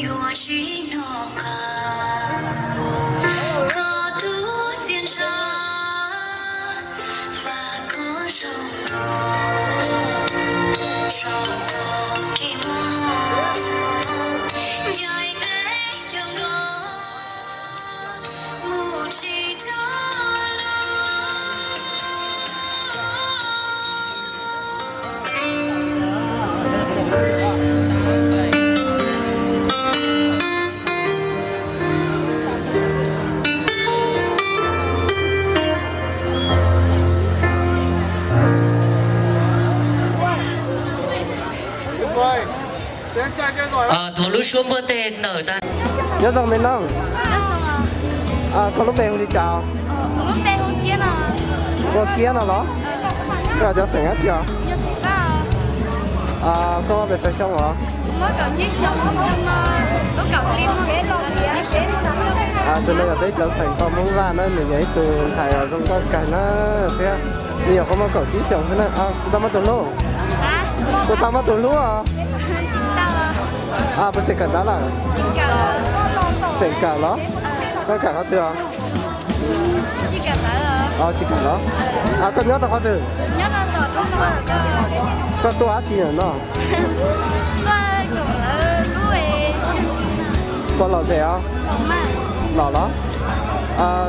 Yuav tsis hnov qab koj tus txiaj ntsha, vam koj zoo nkaus tso txoj kev mob, ncaim teb chaws Nplog mus tsis tau lawm. Thov lub suab npuaj tej ntawm tag. Nyob zoo me nooj. Koj lub npe hu li cas? Ua Kiab no los? Koj cov xeem dab tsi os? Koj muaj pes tsawg xyoo os? Tus no yog peb cov ntxhais nkauj Hmoob Vaj na, nws yog ib tug ntxhais zoo nkauj kawg na thiab. Nws nyuam qhuav muaj kaum tsib xyoos xwb na. Kuv tau muab tus hlub, kuv tau muab tus hlub os. Puas tseem kawm ntawv lawm? Tseem kawm los? Koj kawm qhov twg os? Tsis kawm los? Koj nyob rau qhov twg? Koj tuaj dab tsi no? Puas lom zem os? Lom los?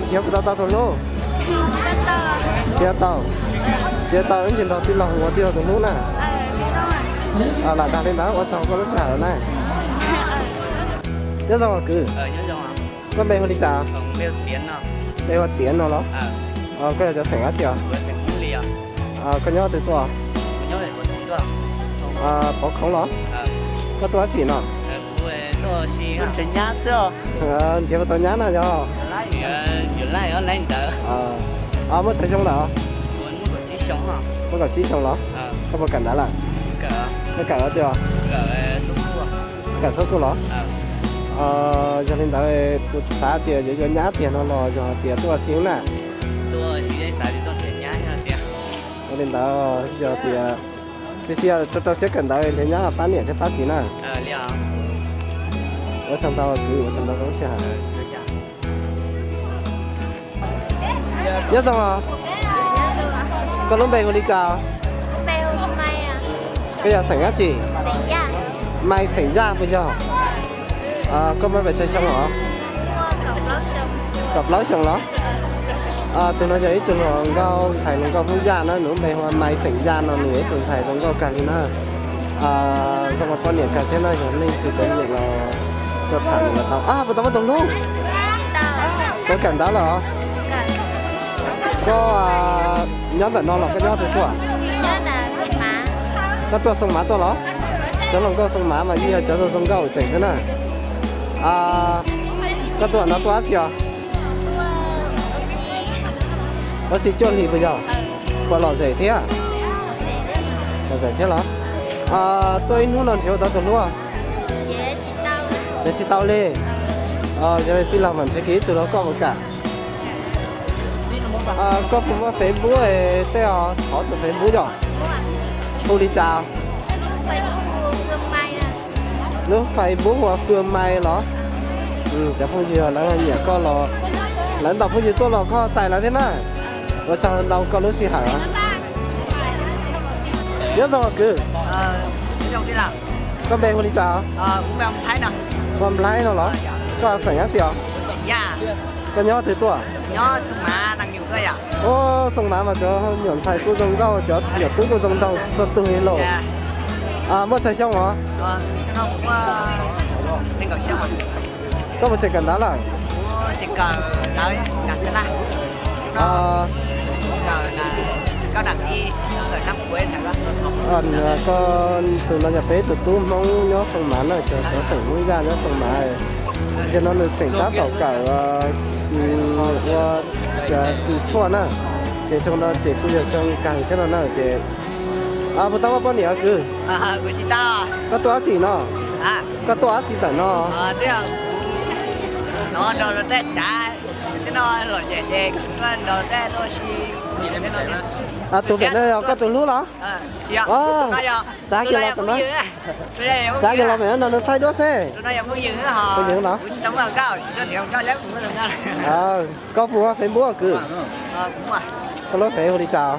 Nrhiav puas tau tau tus hlub? Tsis tau. Tsis tau ib ntsis nrog tij laug ua tij laug tus hlub na. Lam dag li ntawd, ua tsaug koj lub sij hawm na. Nyob zoo kwv. Koj npe hu li cas? Npe hu Tiav no los? Koj yog cov xeem dab tsi os? Koj nyob twg tuaj? Pov Khoov los? Koj tuaj dab tsi no? Nrhiav puas tau nyab na yog? Muaj tsawg xyoo lawm? Muaj kaum tsib xyoo los? Koj puas kawm ntawv lawm? Koj kawm twg os? Kawm xab kuj los? Yog li ntawd kuv xav tias yuav yuav nyab tiag no los yog tias tuaj ua si na? Ua li ntawd yog tias tsis yog rau rau siab kawm ntawv nrhiav nyab pab niam thiab pab txiv na. Ua tsaug ntau kwv, ua tsaug ntau rau lub sij hawm. Nyob zoo os. Koj lub npe hu li cas? Koj yog xeem dab tsi? Mai xeem Yaj puas yog? Koj muaj pes tsawg xyoo os? Kaum plaub xyoo los? Tus no yog ib tug hluas nkauj ntxhais hluas nkauj Hmoob Yaj na, nws lub npe hu ua Mai xeem Yaj no, nws yog ib tug ntxhais zoo nkauj kawg li na. Zoo li poj niam kawg thiab no, yog leej twg cov niam los tuaj tham nws los tau. Puas tau muaj tus hlub? Koj kawm ntawv los? Koj nyob ntawm no los koj nyob twg tuaj? Koj tuaj Xoo Mav tuaj los? Cov hluas nkauj Xoo Mav mas yeej yog cov zoo nkauj tseem xwb na. Koj tuaj no tuaj dab tsi os? Ua si cuaj hlis puas yog? Puas lom zem thiab? Lom zem thiab los? Tuaj ib hnub no nrhiav tau tus hlub? Nrhiav tsis tau li. Yog li tij laug mam nrhiav kiag ib tug rau koj puas kam? Koj puas muaj Facebook tej os? Thov tus Facebook yom. Hu li cas? Lub Facebook hu ua Fwj Mai los? Cov phooj ywg lawv nyiam koj los, lawv ntaus phooj ywg tuaj los koj txais lawv thiab na. Ua tsaug ntau koj lub sij hawm. Nyob zoo kwv. Koj npe hu li cas? Hu ua Nplhaib no los? Koj xeem dab tsi os? Koj nyob twg tuaj? Xoo Mav mas cov nyuam ntxhais kuj zoo nkauj, cov nyuam tub kuj zoo nraug txhua tus li los. Muaj tsawg xyoo os? Koj puas tseem kawm ntawv lawm? Koj tus no yog peb tus tub Hmoob nyob Xoo Mav na, cov xeem Hmoob Yaj nyob Xoo Mav. Xyoo no nws tseem tab tom kawm ua kws tshuaj na, ces xyoo no ces kuj yog xyoo kawg thiab no na ces. Puas tau muaj poj niam kwv? Koj tuaj dab tsi no? Koj tuaj dab tsi ntawm no? Tus pem no yog koj tus hlub los? Txav kiag los tus no, txav kiag los pem no nws thaij duab seb. Phooj ywg los? Koj puas muaj Facebook kwv? Koj lub Facebook hu li cas?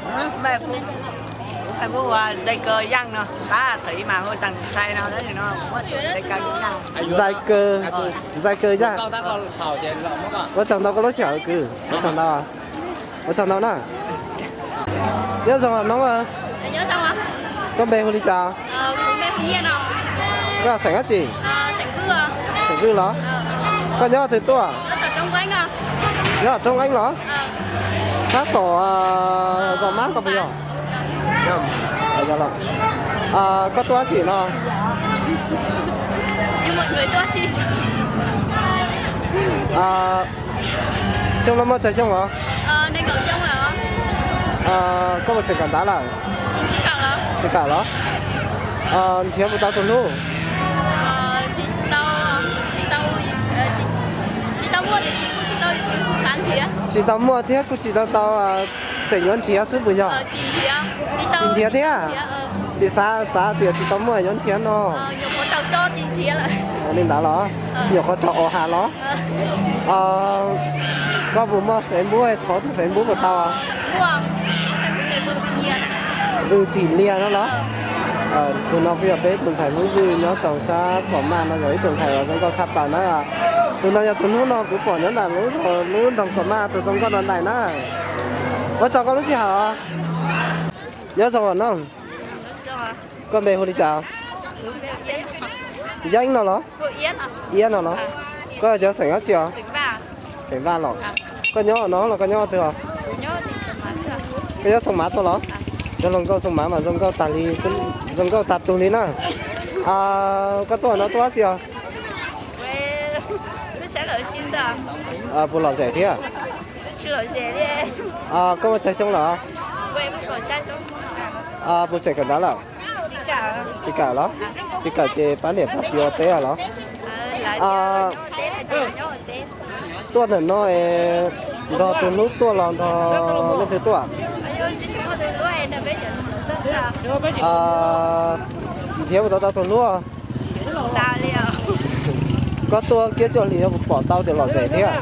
Zais Kaws Yaj. Ua tsaug ntau koj lub sij hawm kwv, ua tsaug ntau. Ua tsaug ntau na. Nyob zoo noob, koj npe hu li cas? Koj xeem dab tsi? Xeem Vwj los? Koj nyob twg tuaj? Nyob Roob Eeb los? Sab tom zos mab ko puas yog? Koj tuaj dab tsi no? Xyoo no muaj tsawg xyoo los? Koj puas tseem kawm ntawv lawm? Tsis kawm los? Nrhiav puas tau tus hlub? Tsis tau muaj thiab kuj tsis tau tau, tseem yuav nrhiav xwb puas yog? Tsis nrhiav thiab? Tsis xav, xav tias tsis tau muaj yuav nrhiav no. Li ntawd los? Nyuam qhuav raug o has los? Koj puas muaj Facebook, thov tus Facebook puas tau? Vwj Tim Lias no los? Tus no kuj yog peb ib tug ntxhais Hmoob Vwj nyob rau sab Kom Maj no, yog ib tug ntxhais uas zoo nkauj tshaj plaws na. Tus no yog tus hnub no kuv pom nyob ntawm lub nroog Kom Maj, tus zoo nkauj no ntag na. Ua tsaug koj lub sij hawm. Nyob zoo os no. Koj npe hu li cas? Yeeb no los? Iab no los? Koj cov xeem dab tsi os? Xeem Vaj los? Koj nyob no los koj nyob twg os? Koj nyob Xoo Mav tuaj los? Cov hluas nkauj Xoo Mav mas zoo nkauj tag li, zoo nkauj tag tug li na. Koj tuaj no tuaj dab tsi os? Puas lom zem thiab? Koj muaj tsawg xyoo lawm? Puas tseem kawm ntawv lawm? Tsis kawm los? Tsis kawm ces pab niam pab txiv ua teb los? Tuaj ntawm no es nrog tus hlub tuaj los nrog leej twg tuaj? Nrhiav puas tau tau tus hlub? Koj tuaj kiab cuaj hlis no puas pom tau tias lom zem thiab?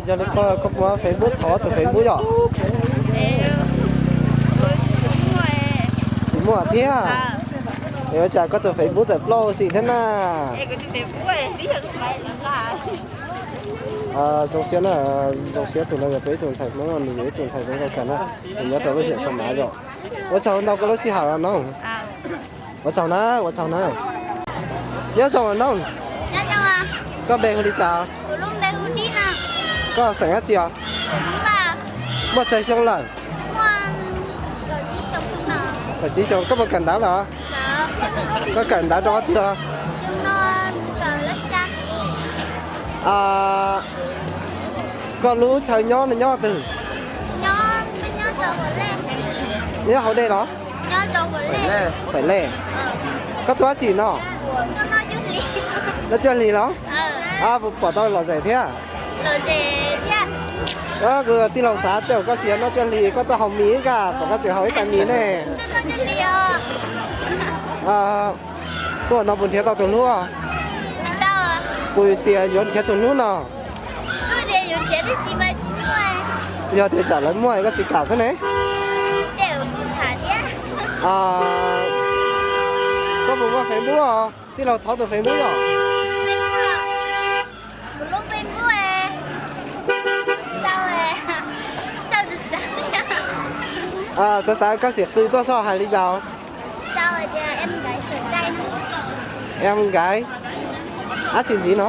Yog li koj puas muaj Facebook, thov tus Facebook yom? Tsis muaj thiab? Es ua cas koj tus Facebook tawm plaub sim thiab na? Zoo siab na, zoo siab tus no yog peb ib tug ntxhais Hmoob, nws yog ib tug ntxhais zoo nkauj kawg na, nws nyob rau lub xeev Xoo Mav yom. Ua tsaug ntau koj lub sij hawm no. Ua tsaug na, ua tsaug na. Nyob zoo no. Koj npe hu li cas? Koj xeem dab tsi os? Muaj tsawg xyoo lawm? Kaum tsib xyoo. Koj puas kawm ntawv lawm? Koj kawm ntawv rau qhov twg os? Koj lub chaw nyob no nyob twg? Nyob hauv dej los? Faim Lej. Koj tuaj dab tsi no? Noj cuaj hlis los? Puas pom tau lom zem thiab? Kuv tij laug xav tej zaum koj tsis yog noj cuaj hlis, koj tuaj haus mis ib nkag, pom koj tseem haus ib tais mis ne. Tuaj no puas nrhiav tau tus hlub? Puas tias yuav nrhiav tus hlub no? Yog tias tsam lawv muaj koj tsis kam xwb ne. Koj puas muaj Facebook os? Tij laug thov tus Facebook yom. Txav txav koj sim qw tuaj soj hais li cas? Em Nkaiv, dab tsi ntxiv no?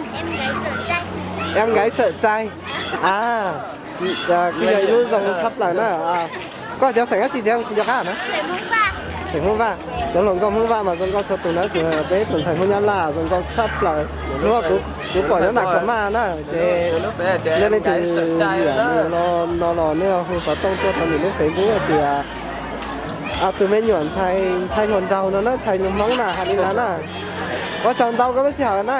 Em Nkaiv Xawm Tsaig. Kuj yog ib lub zoo tshaj plaws na. Koj cov xeem dab tsi thiab kuv tsis nco qab na? Xeem Hmoob Vaj. Cov hluas nkauj Hmoob Vaj mas zoo nkauj txhua tus na, peb tus ntxhais Hmoob Nyab Laj zoo nkauj tshaj plaws. Hnub kuv pom nyob nram Kom Maj na, ces yog leej twg nyiam nws no los nej hu xov tooj tuaj rau nws lub Facebook hais tias tus me nyuam ntxhais ntshai hluas nraug no na, ntxhais hluas Hmoob na, hais li ntawd na. Ua tsaug ntau koj lub sij hawm na.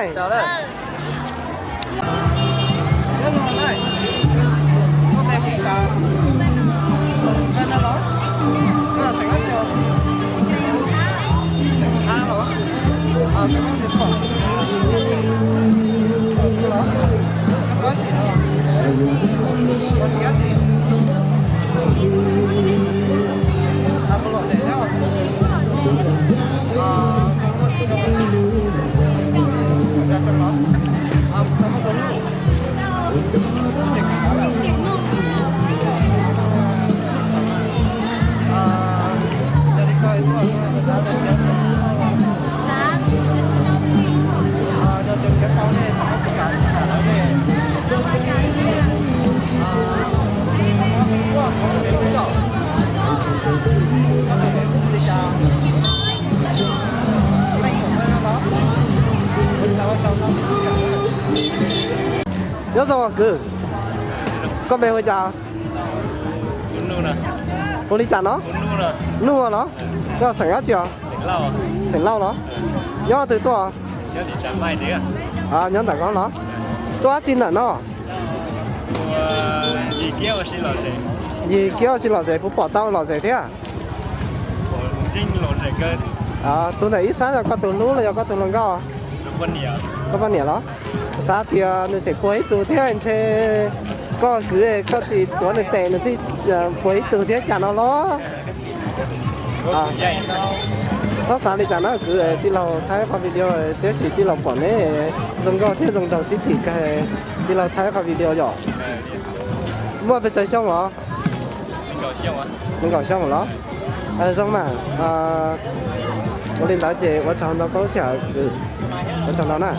Nyob zoo kwv, koj npe hu li cas? Hu li cas no? Nuj los? Koj xeem dab tsi os? Xeem Lauj los? Nyob twg tuaj? Nyob ntawm ko los? Tuaj dab tsi ntawm no? Yig kiab ua si lom zem, puas pom tau lom zem thiab? Tus ntawm ib sab yog koj tus hlub los yog koj tus hluas nkauj? Koj poj niam los? Kuv xav tias nws tseem puag ib tug thiab, ntshe koj kwv koj tsis tuav nws tes nws thiaj puag ib tug thiab cas no los? Txhob xav li cas na kwv, tij laug thaij qhov video tiam sis tij laus pom neb zoo nkauj thiab zoo nraug sib phim kawg, tij laug thaij qhov video yom. Muaj pes tsawg xyoo os? Nees nkaum xyoo los? Zoo mas. Ua li ntawd ces ua tsaug ntau koj lub sij hawm, ua tsaug ntau na.